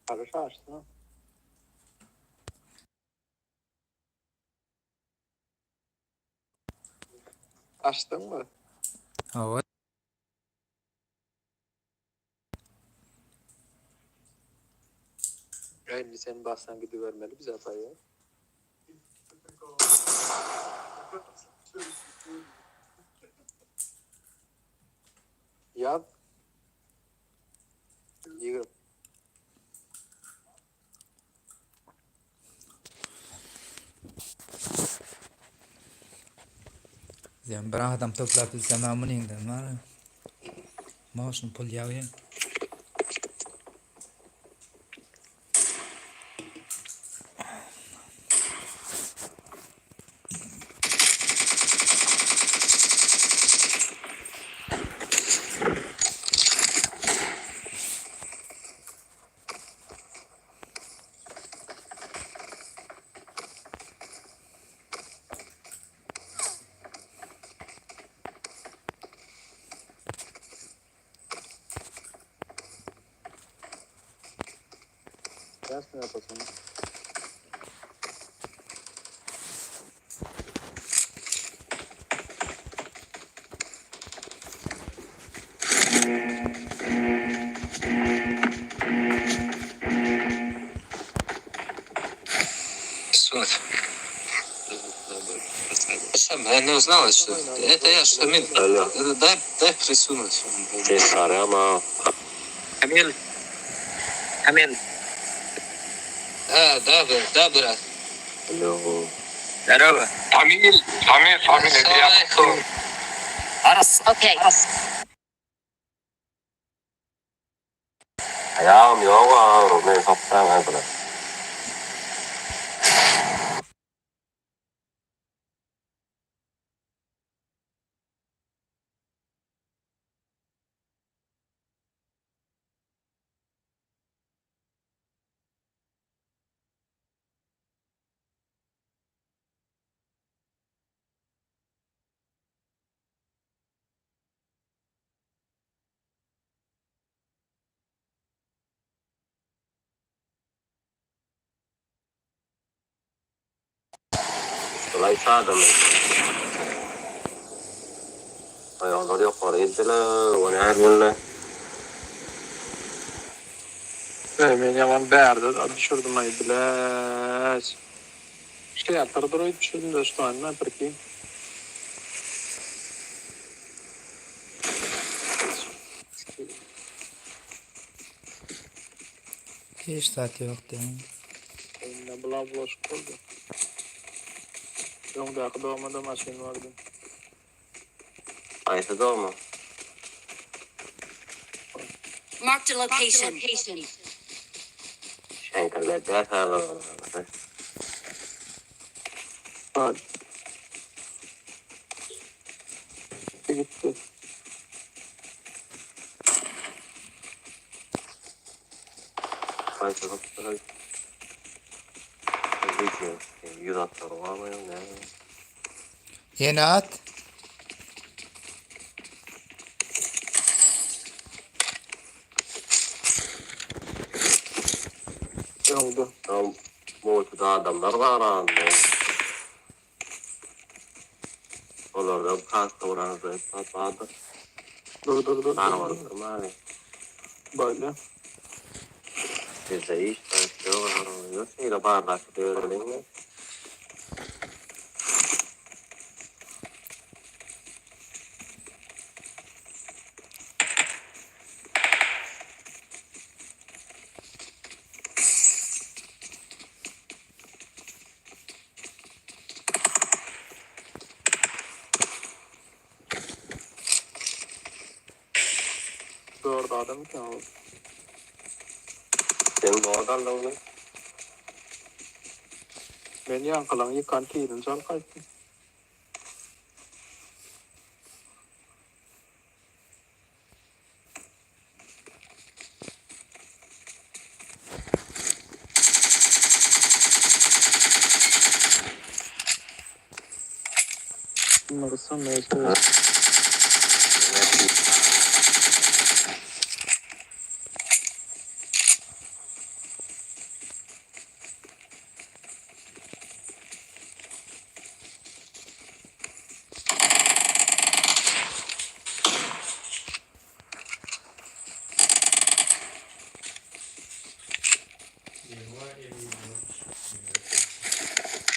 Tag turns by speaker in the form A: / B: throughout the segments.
A: Garyş açdyň. Açdyňmy?
B: Hawa.
A: Indi sen bassaň gidibermeli bize taýýar. Ýaz. Ýigit.
B: Sen bir adam toplap bilsem ha munyňdan bar. Moşun pul ýagýa.
A: Ters mi yapasın?
C: Рисунок. Сам, я не узнала, что это я, Шамиль.
D: Алло.
C: Это Дай, дай присунуть.
D: Ses arama.
C: Камиль. Камиль. Да, да, брат, да, брат.
D: Alo.
C: Здорово.
E: Şamil, Şamil, Şamil
C: Assalamu alaikum.
F: Okay.
D: Ayağım yok ağrım. Men toplan abla. Kolay sağdım. Ayağlar yukarı gittiler. O ne her günle.
A: Men yaman bärde düşürdüm ay bileç. Şey yapar durup düşürdüm de şu an ben prikeyim.
B: Hiç zat ýok diýen.
A: Eline bula bulaşık oldu. Öňdäki dogmada maşyn bardy.
D: Ayşe doğma.
F: Marked a location.
D: Şenkerler ders ağırlar.
A: Hadi. Gitti.
D: Ayşe toplan. Yüz atlar var mı? Ne?
B: Ýene at.
A: Oldu.
D: Tam multida adamlar var anda. Onlardan pasta vuran vardı.
A: Dur dur dur.
D: Ben
A: dur.
D: vardım abi.
A: Böyle.
D: Bizde iş yok. Yok. Bardak diyorum.
A: Doğru adam ki oldu.
D: Senin bu adam da onu.
A: Men ýaňkylaň ýykan tirin jan gaýtdy. Bunları mecbur.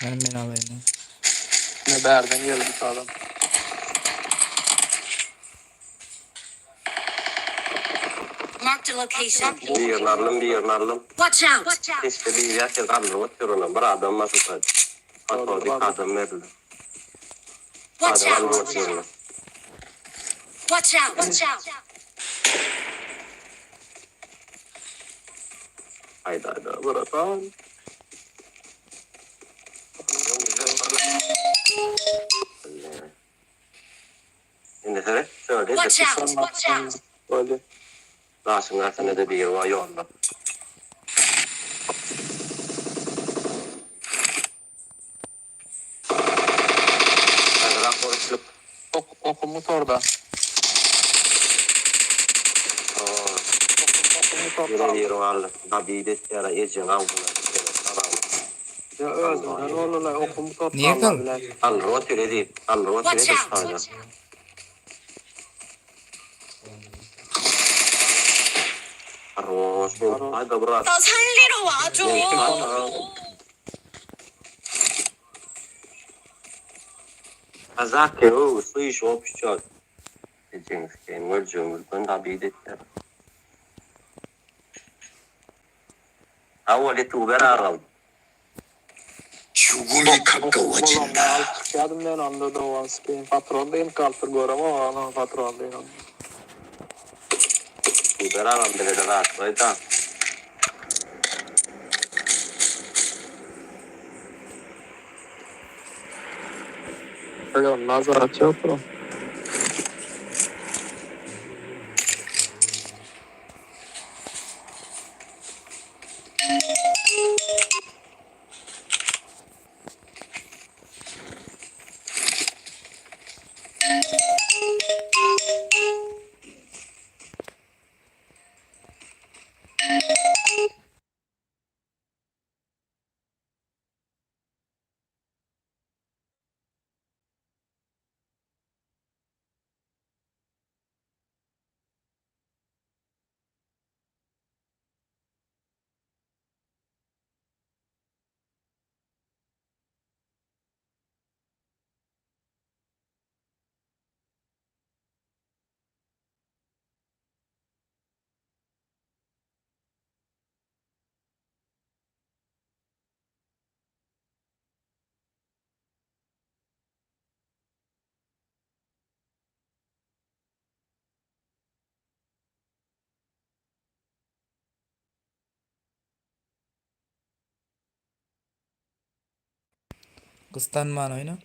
B: Men men alayım.
A: Ne bärden geldi adam.
F: Marked a location.
D: Bir yerini aldım, bir yerini aldım.
F: Watch out!
D: İşte bir yer kaldırıp atıyorum ona. Bir adam nasıl sadece. Hatta bir adam verildi.
F: Watch
D: Adam
F: out!
D: atıyorum.
F: Watch out! Watch out!
D: Haydi haydi bırakalım. Şimdi sene söyle.
F: Watch out! Watch out!
A: Öyle.
D: Nasıl nasıl de bir yer var yolda.
A: Ok, okumut orada. Okumut
D: Yere
A: orada.
D: bir yer var. Tabii de yara ecen al bunu.
A: Ya öldüm. Ne olur lan okumut orada.
B: Niye kal?
D: Al rotür edip. Al rotür
F: Watch
D: edip.
F: out!
D: Haydi bırak.
F: 나 살리러 와줘.
D: Kazak yo, su iş opşçot. Ecen sken görcüğümüz ben tabii de yara. Avval tuber aral.
E: 죽음이 가까워진다.
A: Çıkardım ben anda da o an sikeyim. Patron değil kaltır görem ama ana patron değil.
D: Tuber aral bile de rahat. Hayda.
A: Öyle nazar atıyor pro.
B: Kıstanman oyna.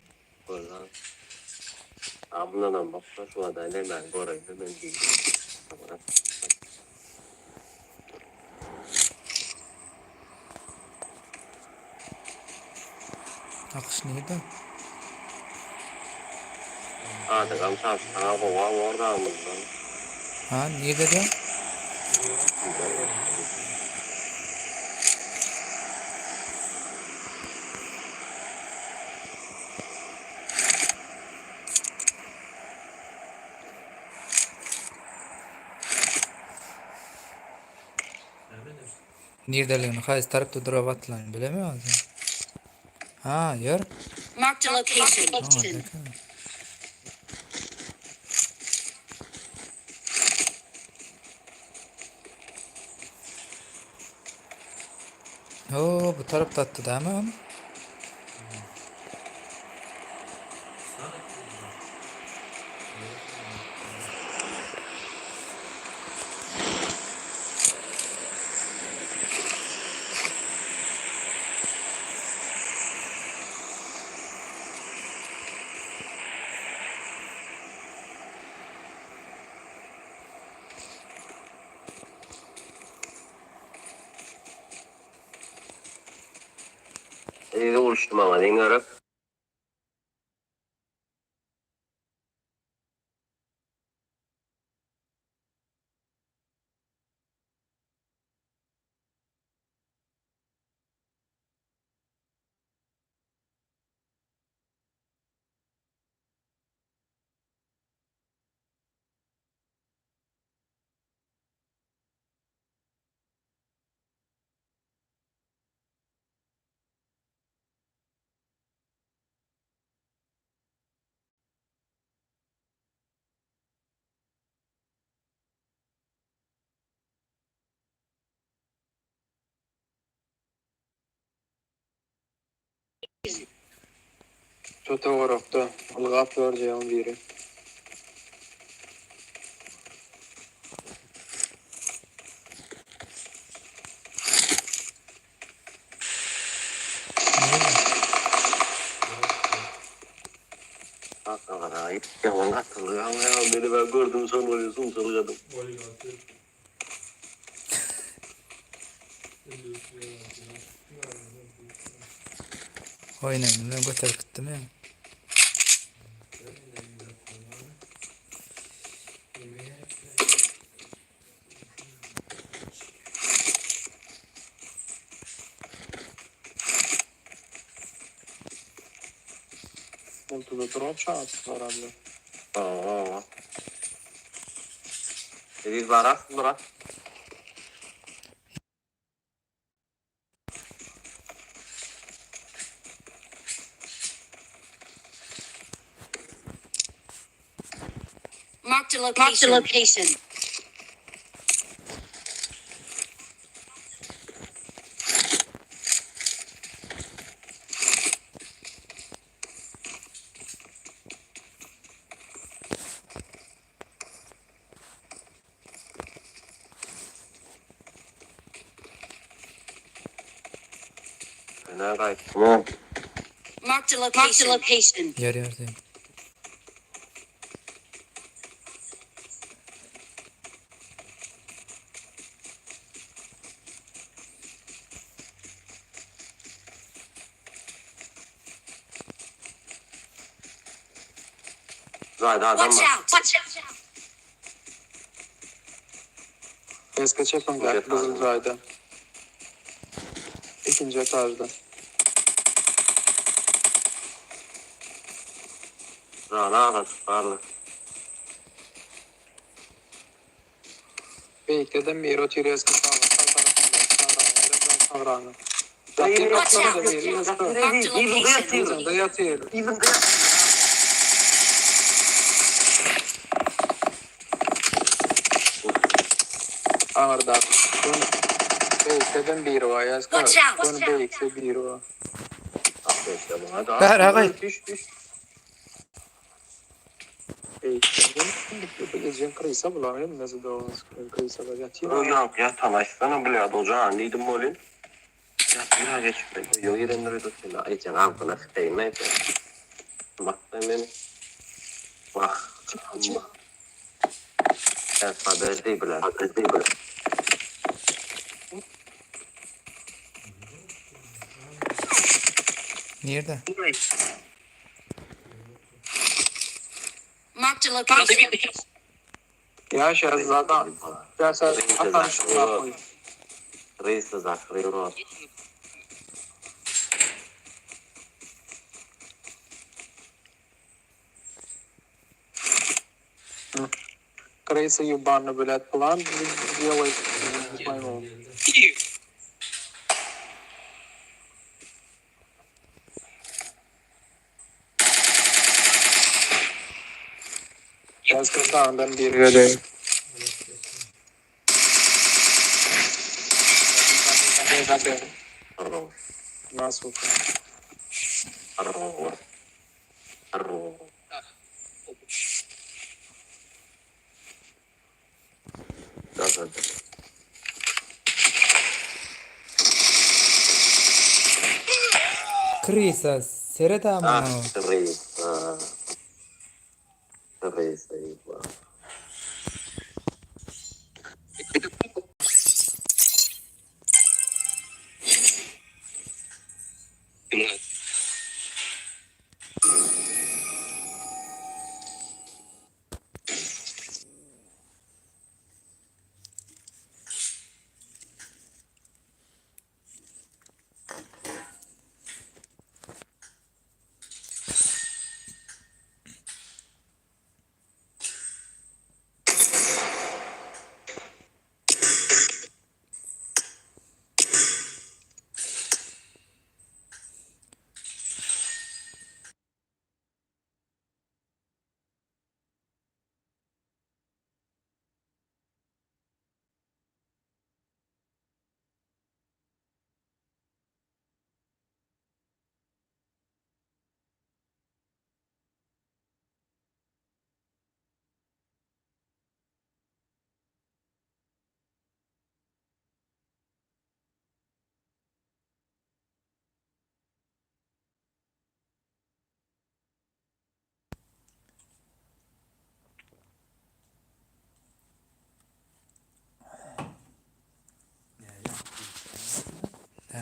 D: Buradan. Ablanın bakma şu adayla ben gorayım ben giydim.
B: Akış neydi?
D: Hadi ben taş sana kova orada mı?
B: Ha niye dedi? Nirdeliğini haýsy tarapda durup atylan bilemiyorum. Ha, yer.
F: Marked a location.
B: Ha, dakika. Oo, bu tarafta attı değil mi?
D: İyi uğraştım ama ne
A: Şu töwerekde ylgap ýörjegiň biri.
D: Yalan atıldı. Beni ben gördüm sonra sumsalgadım.
B: Oýnaýyn ben göterip gitdim ya.
A: Multuda drop şans var abi.
D: Aa. Biz var bura.
F: Marked a location. Marked a location.
D: Ne gayet.
F: Marked a location. Marked a location.
B: Yer yerdeyim.
D: Zaten adam
F: Watch
D: var.
F: out. Watch out.
A: Eski çekin gel Kızılcay'da. İkinci etajda.
D: Zana varlı.
A: Beýikde bir otyr eski sağ sağ tarafında sağ tarafında sağ Yatır
F: Watch out.
A: yatır bir yatır.
F: Marked a location.
A: Yatır yatır. Ağırda. Beýikden bir var eski.
F: Watch out.
A: Bunu beýikde bir var.
B: Ber agay.
A: Düş düş. Beýikden bu kırıysa bulamıyorum. Nasıl da o kırıysa da yatıyor.
D: Ya ya tanışsana bile adocan neydim molin. Ya bir geç. Yo yerenleri de seni aycan avına sıkayım. Bak ben. Bak. Ben haber değil bile. Haber değil bile.
B: Nerede?
F: Marked a location.
A: Ya şey zaten ya sen atan şunlar koy.
D: Reis zakırıyor.
A: Крыса ебаный, блядь, план делает, не пойму. Я сказал, ben bir vereyim. Nasıl?
B: Krisa seret ama.
D: Reis. Reis.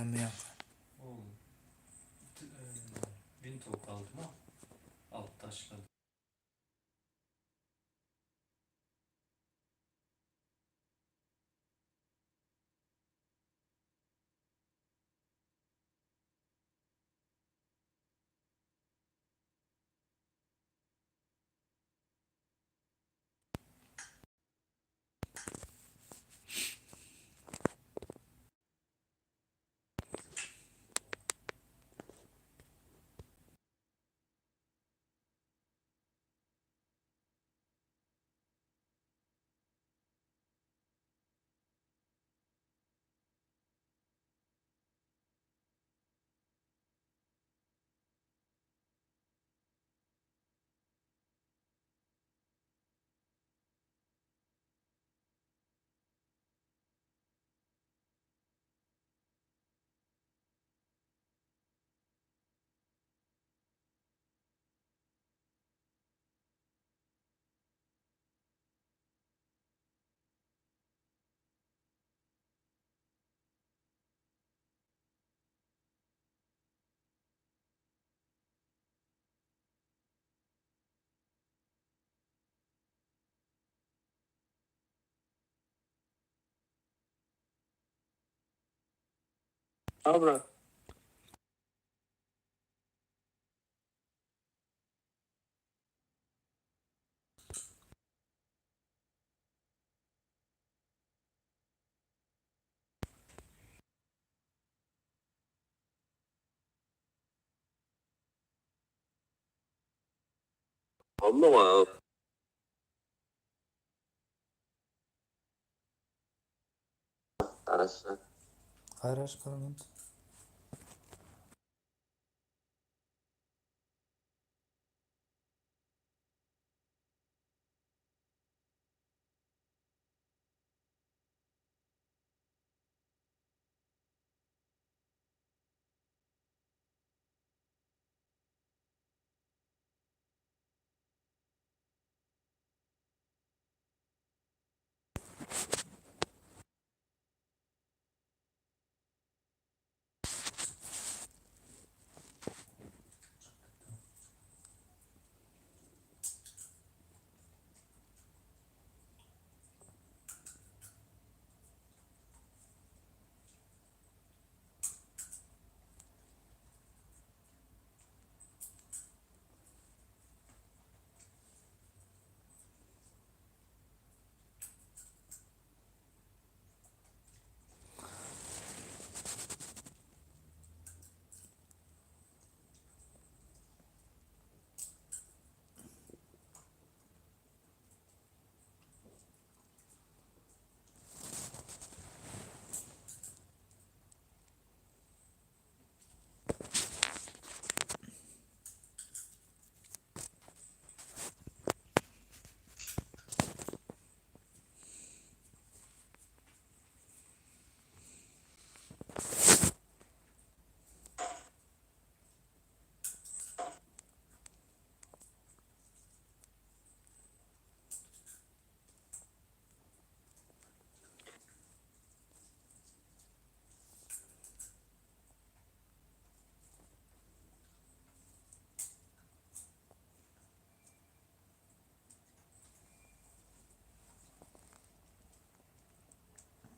B: Näme ýaňky?
G: Ol wintowka aldyma alyp taşlady.
A: Abra.
D: Amma Garaşsa.
B: Garaş bir minut.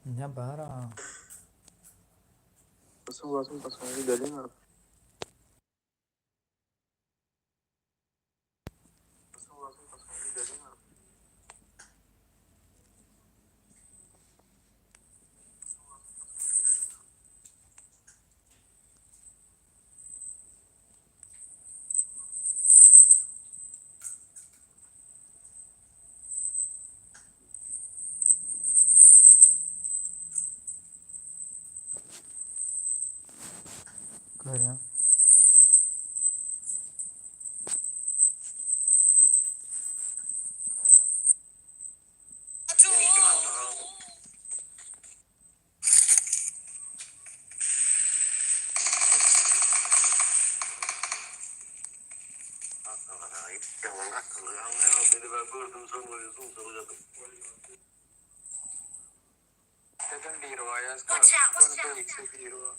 B: Ne bara?
A: Basın basın basın gidelim abi. Basın basın basın gidelim abi.
B: Görýän.
A: Neden bir var ya?
F: Watch out, watch out.
A: Bir var.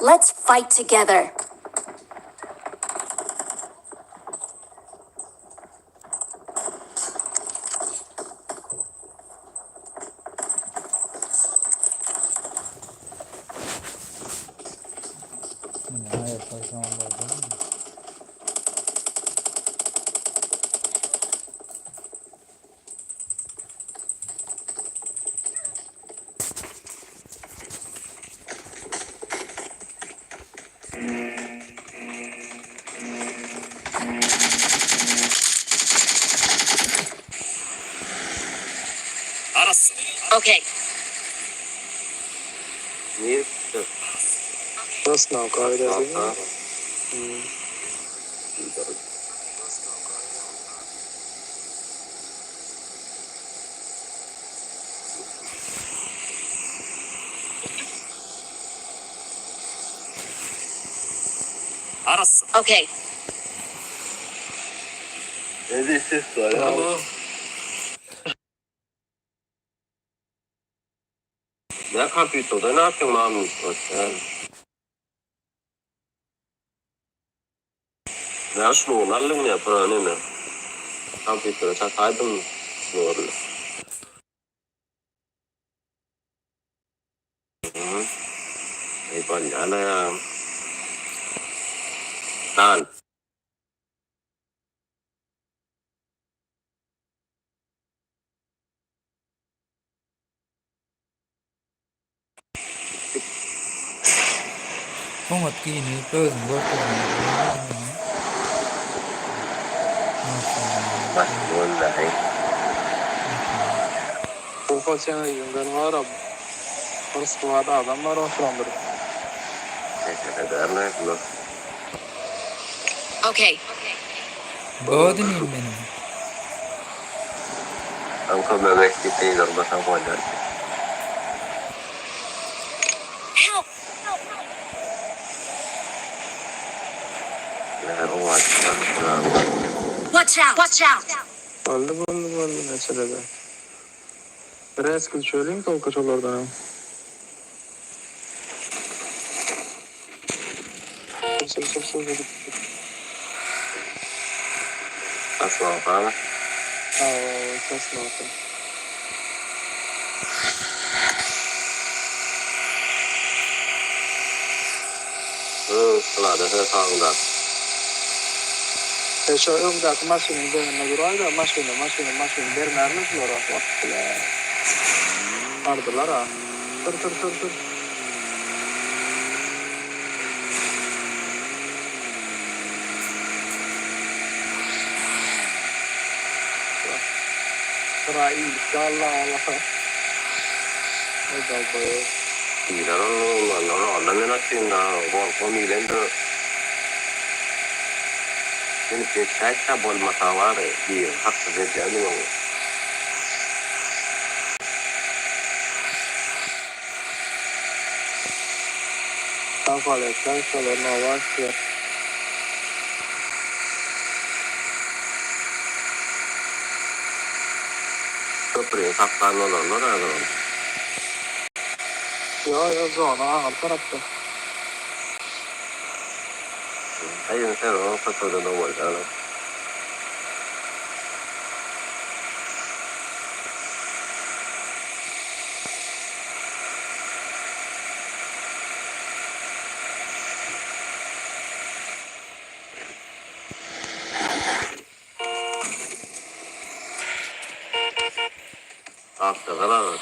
F: Let's fight together.
B: Muny aýyrsaň bolýarmy?
F: Okay.
D: Niye çıktı?
A: Nasıl
D: Aha.
F: Okay.
D: Ne ses var ama. Ne kompüterde ne yapıyorsun Mahmut? Ne şunu mı yapar ne? Kompütere çataydım şunu. Eyvallah. Lan.
B: Oňat giýinip özüňi görkezmeli.
D: Bak vallahi.
A: Bu sen ýüňden var Bir squad adam var oturandyr.
D: Teşekkür ederim.
F: Okay.
B: Bödüm benim.
D: Anka bebek gitti basan koydular.
F: Help! Watch out! Watch out!
A: Boldy boldy boldy meselede. Biraz kıl söyleyeyim tolka şolardan. Sür sür sür git git.
D: Aslan
A: Aa, Sosnowka.
D: Hı, sılada hı sağında.
A: E şu öňdäki maşynyň deňinde duraýda, maşyny, maşyny, maşyny bermärler şulara. Wah, bile. Bardylar ha. Sür sür sür sür. Sıra iýdik Allah Allah. Ay dalbaýa.
D: Diýler onu, onu men açayım da, gorkma milendir. Seni geçäýse bolmasa var bir haksız edýän onu.
A: Sag şolar Nowaşýa.
D: Köprüyü saklan olanlar adam.
A: Yo yo zona aňyr tarapda.
D: Hayır sen o köprüde de olacağını. Attılar.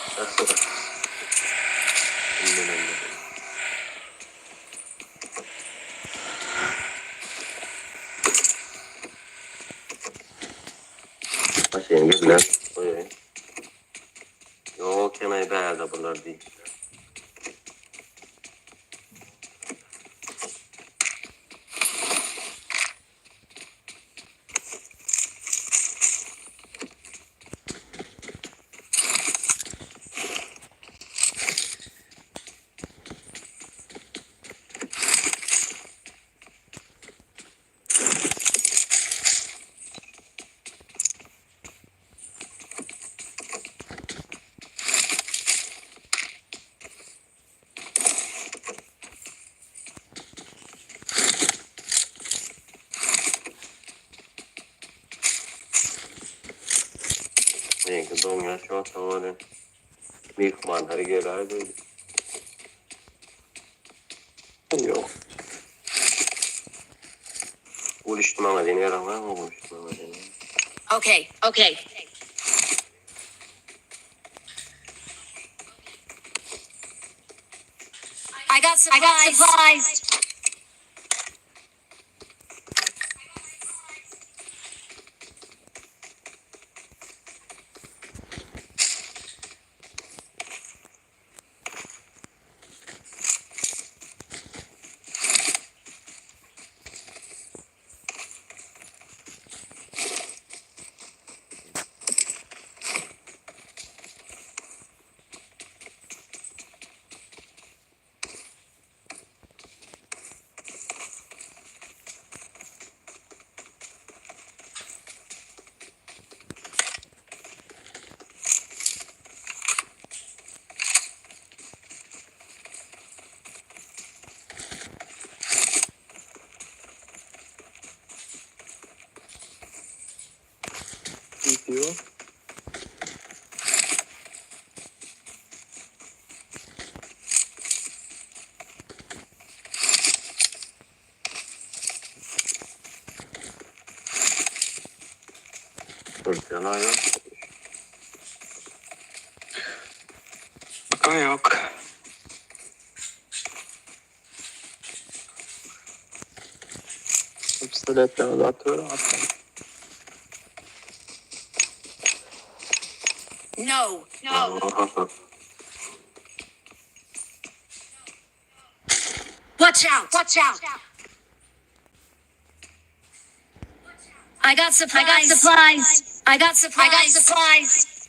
D: Başlayın güzel. Oy. Yok kenay bärde bunlar değil. Neyse doňýar şu wagtda bolýar. Myhmanlar gelerdi. Yok. Uluştu magazini veren var mı? Uluştu magazini.
F: Okay, okay. I got supplies. I got supplies.
A: GPU.
D: Fırtına yok.
A: Baka yok. Pistoletlerimi de atıyorum atıyorum.
F: No, no. Watch out! Watch out! I got supplies. I got supplies. I got supplies. I got supplies.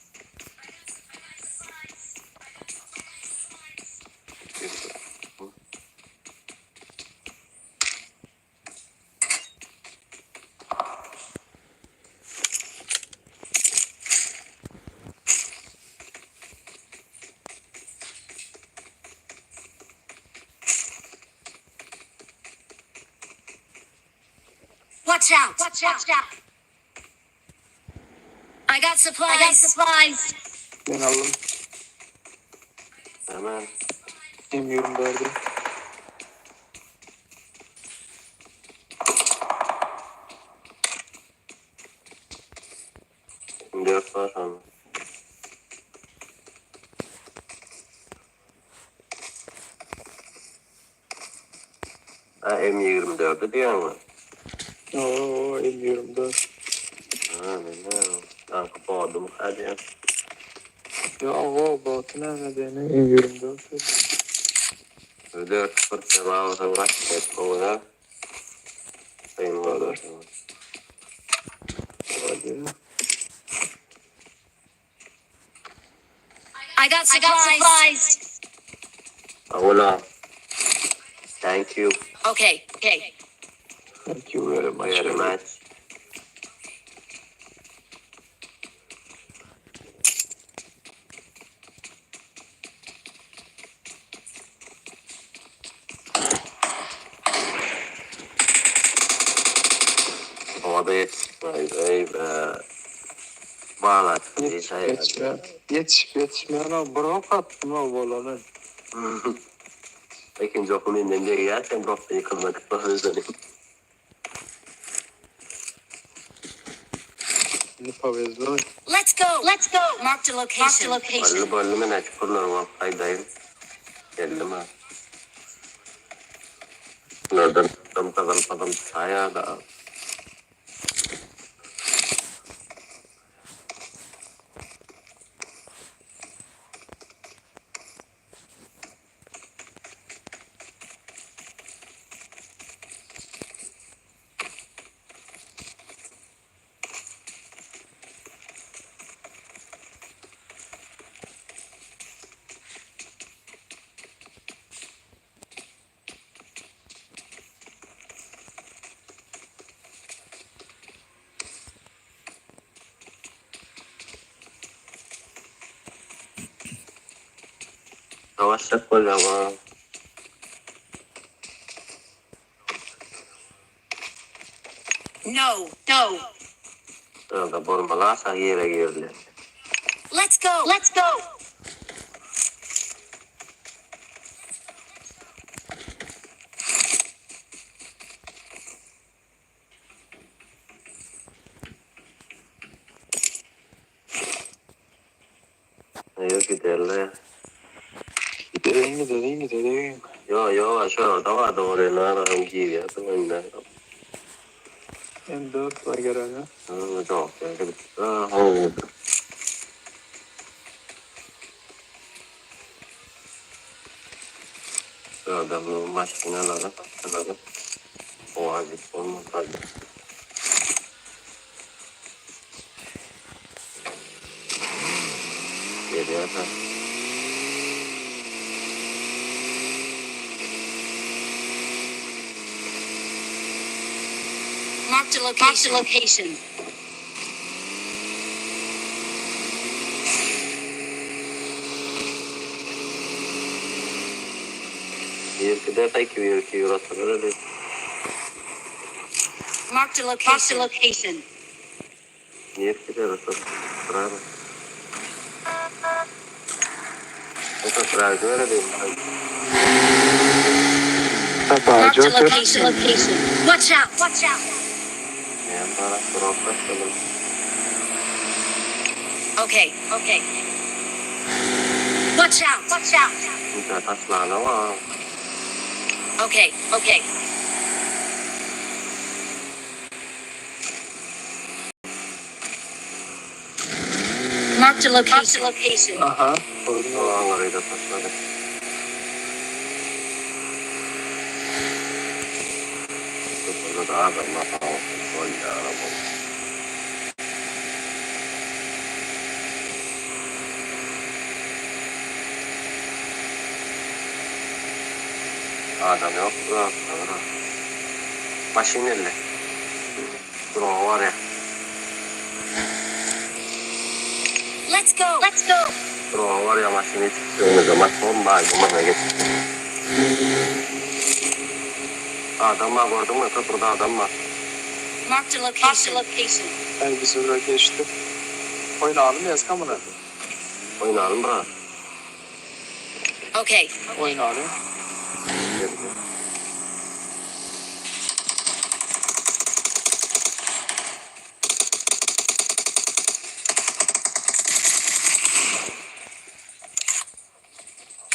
F: Watch out! Watch out! I got supplies. I got supplies.
A: Men aldym.
D: Hemen.
A: M24'ü.
D: Dört var ama. Ha M24'ü diyor mu?
A: Oo M24.
D: Ha ne? Kanka boğdum hadi.
A: Ya o botu nerede beni? M24.
D: Dört fırça bağlı bırak et oğla. Sayın var.
A: Hadi.
F: I got supplies. I got supplies.
D: Ola. Thank you
F: Okay. Okay.
A: Thank you very much.
D: very much. Havada yetişmeyiz ey be. Bağlat.
A: Yetişip yetişmeyen. Yetişip yetişmeyen o brok attım o bolanı.
D: İkinci okum inden diye gelsen brokta yıkılmak özledim.
A: Ne pavezlo.
F: Let's go. Let's go. Marked a location. Marked a location.
D: Ballı ballı men çukurlar var kaydayım. Geldim ha. Nereden tam kazan kazan saya da. Savaşacak böyle ama.
F: No. No.
D: Orada bombalarsa yere girdiler.
F: Let's go. Let's go.
D: Yok giderler.
A: Gidelim gidelim gidelim.
D: Yo yo şu orada vardı oraya ne aram giriyor. Önde.
A: M4 var herhalde.
D: Çok. Ha, Orada bu maşinaları, maşinaları. O acı olmaz hadi. Geliyor da.
F: Marked a location. Marked a location.
D: Bir iki defa iki bir iki euro öyle.
F: Marked a location. Marked a location.
D: Niye iki defa Bravo. Bravo öyle değil.
F: Marked a location. Location. Watch out. Watch out.
D: Yani bana drop başladım.
F: Okay. Okay. Watch out. Watch out.
D: Bir taşlarına var.
F: Okay. Okay. Marked a location. Marked a location.
A: Aha. Gördüm.
D: Olanları da taşladı. Burada da adam var. Oy ya Rabbim. Adam yok. Yok. Doğru. Maşinelle. Dur o var ya.
F: Let's go. Let's go.
D: Dur o var ya maşini çıktığımız zaman bomba bomba geç. Adam var gördün mü? Köprüde adam var.
F: Marked a location.
A: Ay biz öyle geçtik. Oynayalım yazka bunu.
D: Oynalım bra.
F: Okay.
A: Oynayalım.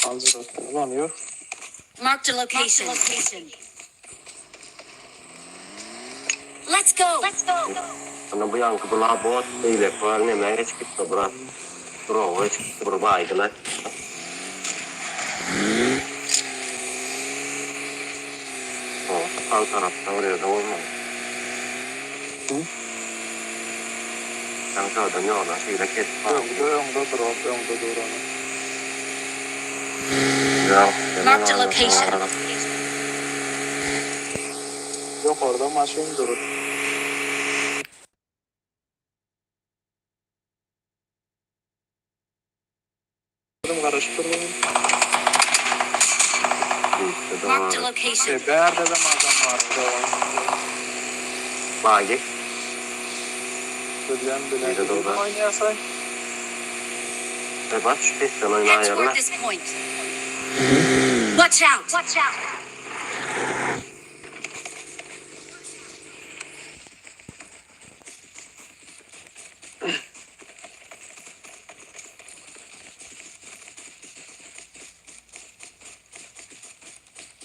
A: Hazır kullanıyor.
F: Marked a location. Let's go. Let's go.
D: Ana bu yankı bula bot değil. Var ne meye çıkıp bra. Bro, çıkıp bra baydılar. O, sağ tarafta oraya da olmadı.
A: Hı?
D: Kanka adam yok lan şöyle kes.
A: Öňde öňde drop öňde duranı.
D: Ya.
F: Marked a location.
A: Yok orada maşın durur. Durum karışık durum.
F: Marked a location.
A: E, Berde de adam var. Devam.
D: Bagi.
A: Bilen bilen.
D: Bir de doğru.
A: Oynayasay.
D: E bak şu pesten
F: Head
D: oynayarlar.
F: toward this point. Watch out. Watch out.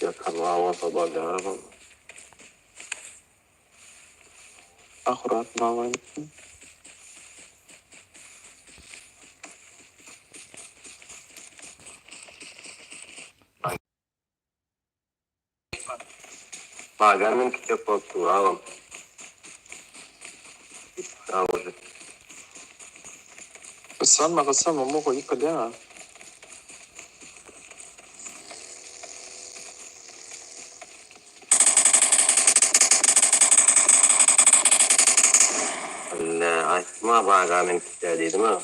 D: Ya tamam olsa bagi araba.
A: Akurat mama.
D: Baganın küçük boktu ağam. Ağam.
A: Kısanma kısanma muko yıkıl ya.
D: Allah açma baganın küçük dedim ha.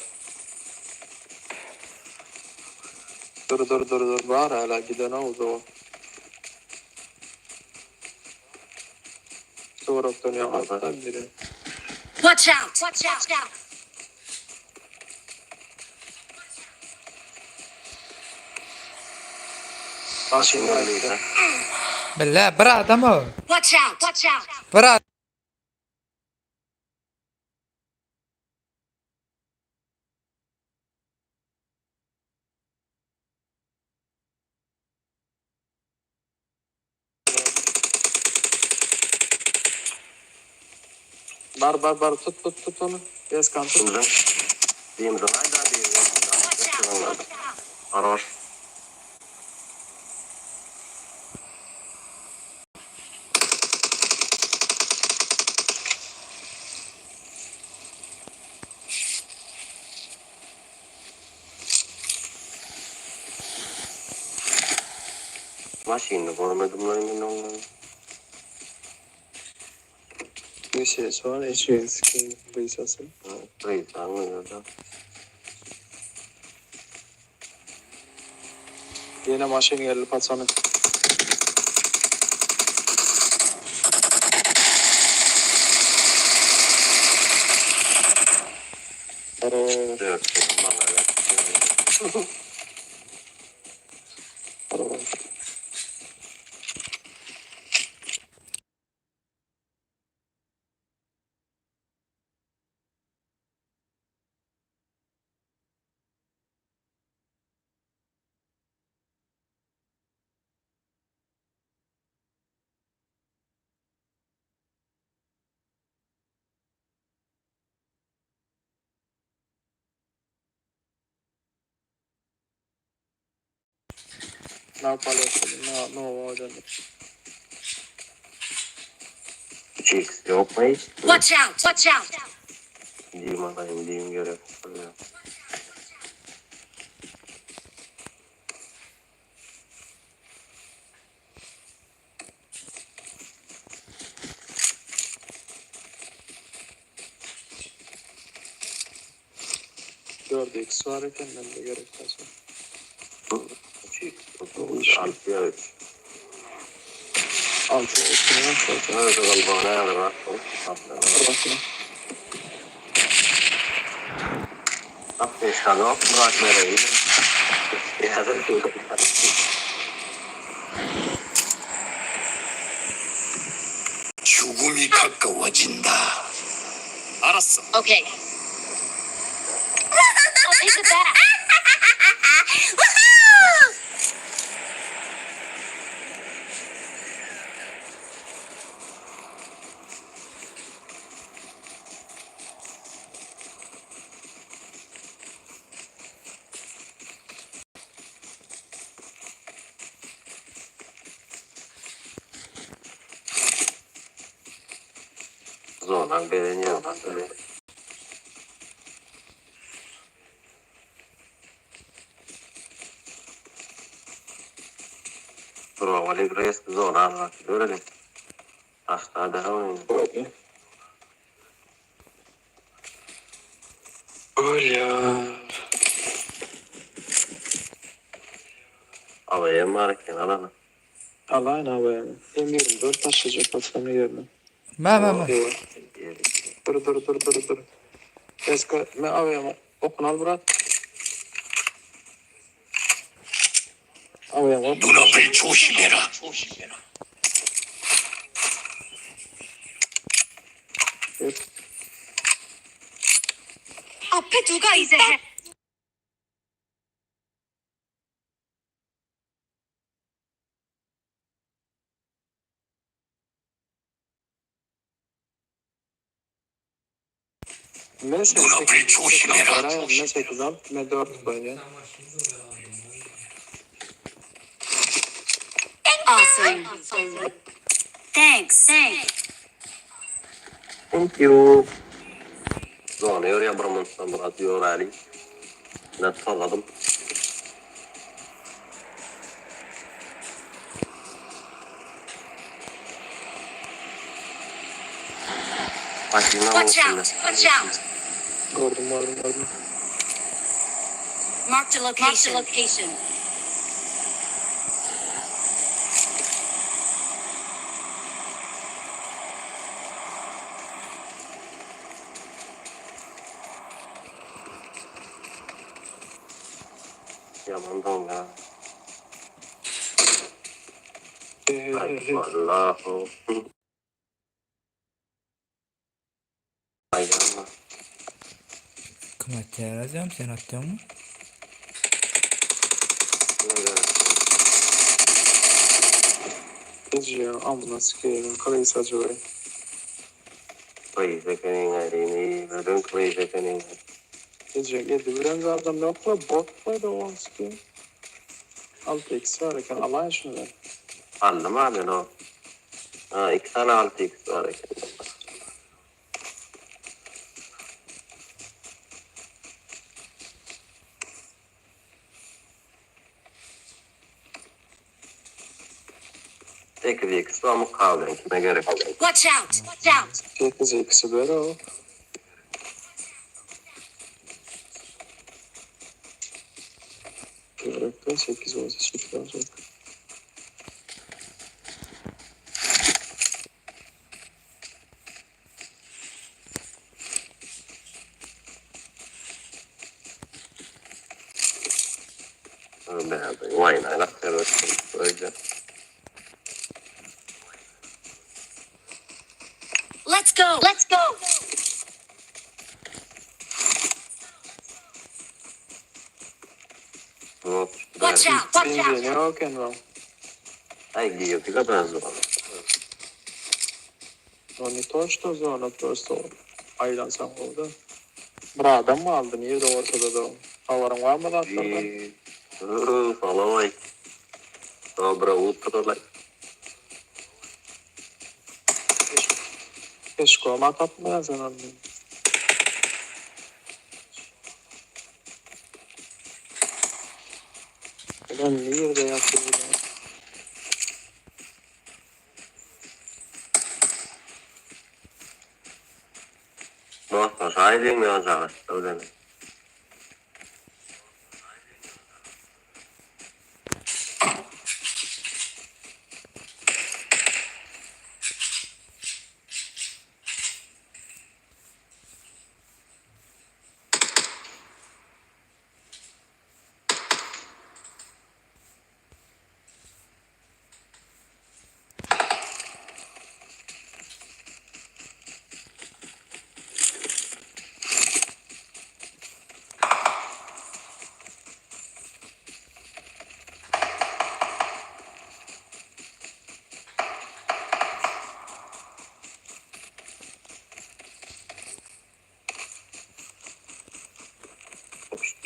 A: Dur dur dur dur. Var hala giden oldu o. Doğru dönüyor hatta biri.
F: Watch out. Watch out.
A: Maşın ayıktı.
B: Billa bir adam o.
F: Watch out. Watch out.
B: Bir adam.
A: Bar bar bar tut tut tut onu. Eskan tut.
D: Şimdi. Diyeyim de hayda diyeyim.
F: Watch out. Watch out.
D: Хорош. Maşini görmedim lan yine onları.
A: Bir şey sonra içiyor. Skin bıysasın.
D: Reis anlıyor da.
A: Yine maşın geldi patsana. Aro,
D: Dört. Bana
A: aro. Ne yapalım? Ne ne olacak?
D: 3x yok mu hiç?
F: Watch out. Watch out.
D: Diyeyim alayım diyeyim göre.
A: Dört x var iken ben de gerek kalsın.
D: 3x. Artı 3.
A: Altı olsun.
D: Öyle galba ne var? Bak bırak nereye? Ya da
E: 죽음이 가까워진다. 알았어.
F: Okay. I'll take the back.
D: Zonan beğeniyor. Bravo, Reis zonan. Görelim. Asla daha oyun.
A: Öyle.
D: Havaya marken alana.
A: Alayın abi. M24 taşıyacak atsam yerine.
B: Ma ma ma.
A: Dur dur dur dur dur. Eska me abi okun al bırak. Abi ok.
E: 눈앞을 조심해라.
F: 앞에 누가 있다.
A: M 8
E: 눈앞을 조심해라.
A: M 8 al. M 4 böyle.
F: Awesome. Thanks. Thanks.
D: Thank you. Zona yorya bramonstan Murat Yorali. Ne salladım.
F: Watch out. Watch out.
A: Gördüm gördüm gördüm.
F: Marked a location. Marked a location.
D: Yaman donga.
A: Ee,
D: Allahu. Ay Allah.
B: Kim atýar azam sen atýaňmy?
A: Gece amına sikeyim. Karayı sadece böyle.
D: Koy zekenin ayrını, ödün koy zekenin.
A: Gece geldi. Biraz adam yok la bot var da o sikeyim. Altı eksi var eken alayın şunu ben.
D: Aldım abi no. Ha iki tane 6x var eken. 8x var mı kaldı? Kime gerek?
F: Watch out. Watch out.
A: 8 eksi böyle o. Gerekli 8 olsa 8 olacak.
D: Vay ne Öyle.
F: Let's go. Let's go. Watch out. Watch out.
A: Birinci ne yok en
D: Ay giyiyor. Bir kadar zor.
A: No не то, что zona, просто aylansan oldu. Bir adam mı aldın? İyi de ortada da. Havarın var mı lan?
D: Salam Доброе утро.
A: Keşke tapmayan sen aldın. Ben niye de yaptım bunu?
D: Dostlar, haydi mi olacak? Öyle mi?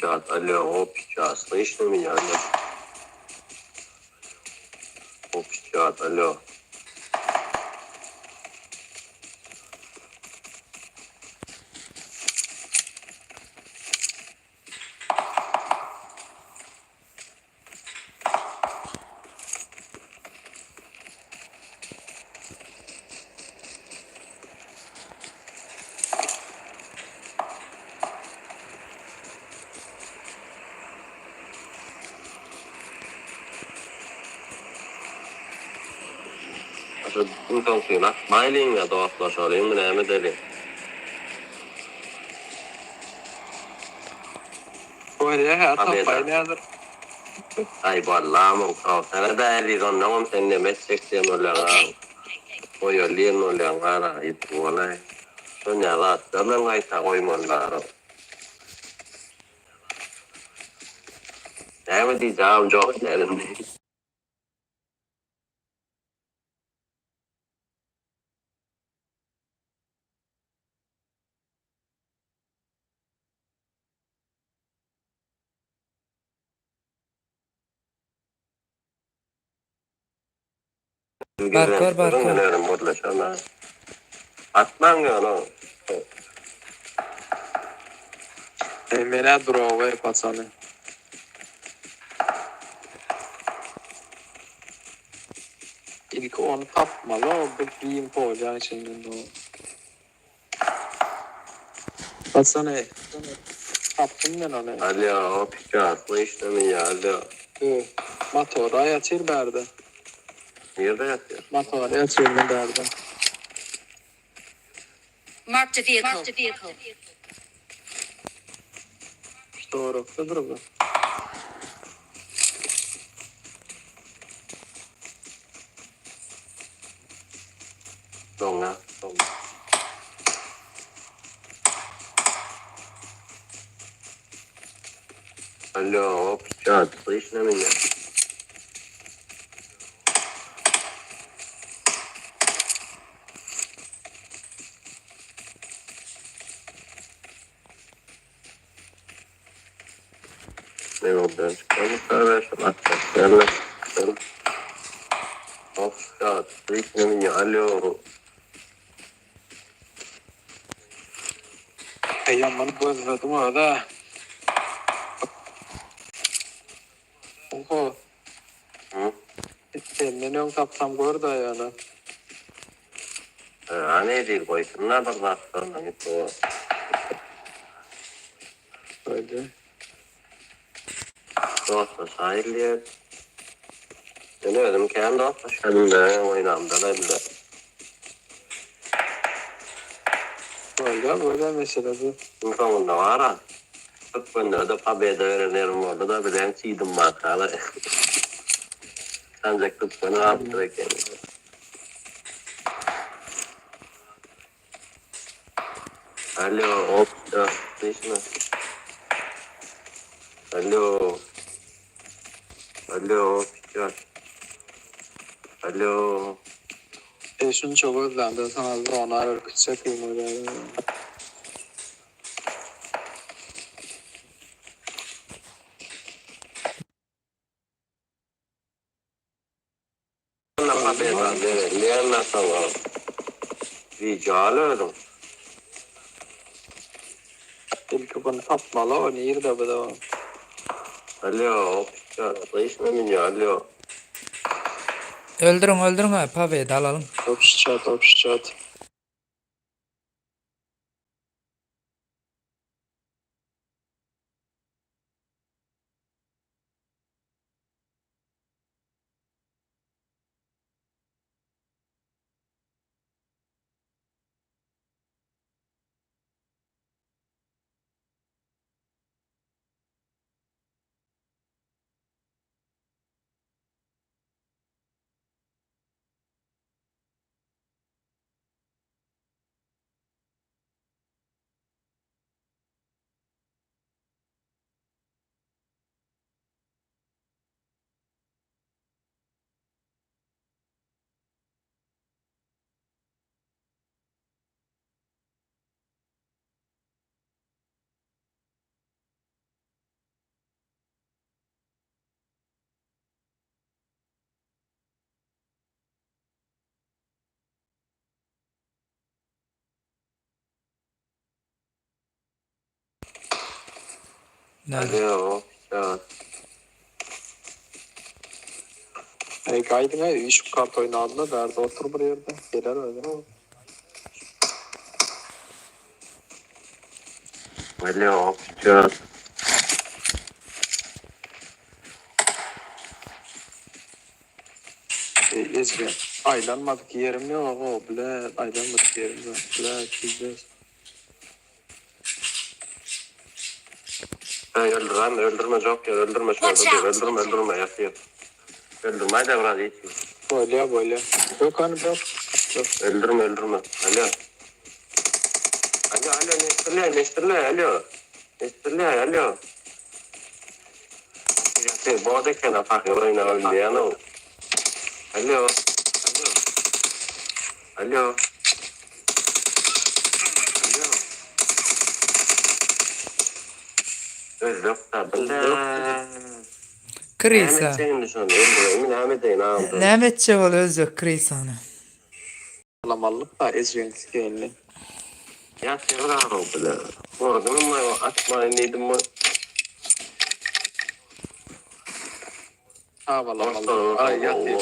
D: Чат, алло, общий чат, слышно меня, алло? Общий чат, алло. Şu insan atmaýlyň ya dostlaşalyň mı näme edeliň?
A: Bolýa hä
D: Habeda.
A: tapaýyn häzir.
D: Ay ballam o sana däli ondan sen ne etjek diýen bolýar.
F: Okay.
D: Goýalýan bolýar gara it bolay. Şonya zatlardan gaýta goýmalylar. Näme diýjäm jok derim.
B: Barkor, barkor.
D: Atman onu.
A: E, Menä durawy paçany. Ilki onu tapmaly o bu giým polýan içinden o. Paçany tapdym men onu.
D: Alo, piça, слышно меня, alo.
A: Dur. Motora ýatyr bärde.
D: Nerede ýatýar?
A: Motora ýatyr men bärde.
F: Marked a vehicle. Marked a vehicle.
A: Doğrultudur bu.
D: Doňa, doňa. Alo, piça, слышно меня? Ne oldu? Piça, слышно меня? Alo.
A: Ey aman gözledim orada. Oho.
D: Hı?
A: Senden öň tapsam gör da ýaly.
D: Ne değil koysunlar bir zatlarına git o.
A: Öyle.
D: Dosta sahil Ben öldüm kendi dosta şedim oynamda da bile.
A: Böyle böyle mesele bu.
D: Sonunda var ha. Türkmenlerde de pobeda verenlerim oldu da bilen çiğdim makala. Ancak Türkmen'i attı kendini. Alo, hop, ya, слышно? Alo. Alo, piçar. Alo.
A: E şunu çok özlendi. Sana ona ürkütecek öyle.
D: Anna pobeda verenler nasıl var? Rica alıyorum.
A: İlk bunu tapmalı o nerede bu da.
D: Alo, piçar. Слышно меня? Alo.
B: Öldürün öldürün ha pobeda alalım.
A: Top şat, top şat.
B: Näde?
D: Alo, ýa.
A: Eý gaýdyň eý üýşüp kart oýnalyda bärde otur bir ýerde geler özi.
D: Alo, ýa.
A: Eý Ezgi aýlanmadyk ýerim ýogow blet aýlanmadyk ýerim ýok blet pizdes.
D: Eý öldürem öldürme joker öldürme şurada
F: Watch
D: dur
F: out!
D: öldürme öldürme ýatyr. Öldürmäý-de biraz ýetsin.
A: Bolýa bolýa. Bök hany bök. Bök.
D: Öldürme öldürme. Alo. Alo alo neştirle neştirle alo. Neştirle alo. Ýatyr ýatyr bot eken a pahyr oýnap bilýän-ow. Alo. Alo. Alo. Alo. Öldük-da bile.
B: Krisa.
D: Näme etjek indi şony? Öldüreýinmi näme edeýin agam?
B: Näme etjek ol özbek Krisany?
A: Alamallyk-da Ezgiň skeýini.
D: Ýatyr agam bile. Gördüňmi atmaýyn diýdim.
A: Abalamaly. Aý ýatyr.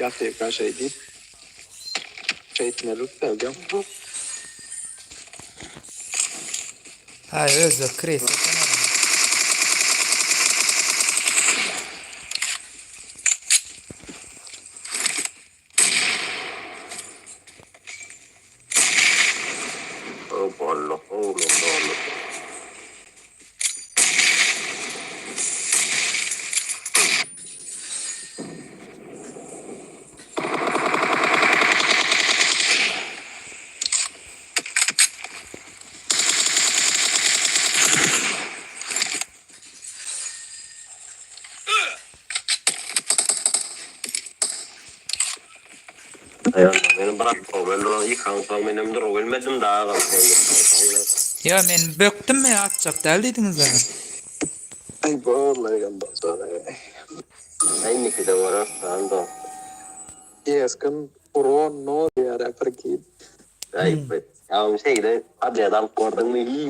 A: Ýatyrka şeý diýip. Şeýtmezlik däldi.
B: Aý özbek kris eken ol.
D: O bolly gowy men doly. Aýallar meni bırak öldüren ýykansoň menem durup bilmedim dagam.
B: Ýa men bökdüm men atjak däl diýdiňiz-ä.
A: Aý bollaý gandaljan aý.
D: Aý indikide göreris dagam.
A: Keskin uron no diýýär a prikid.
D: Aý bu. Ýa şeýle podýad alyp gördüňmi hiý.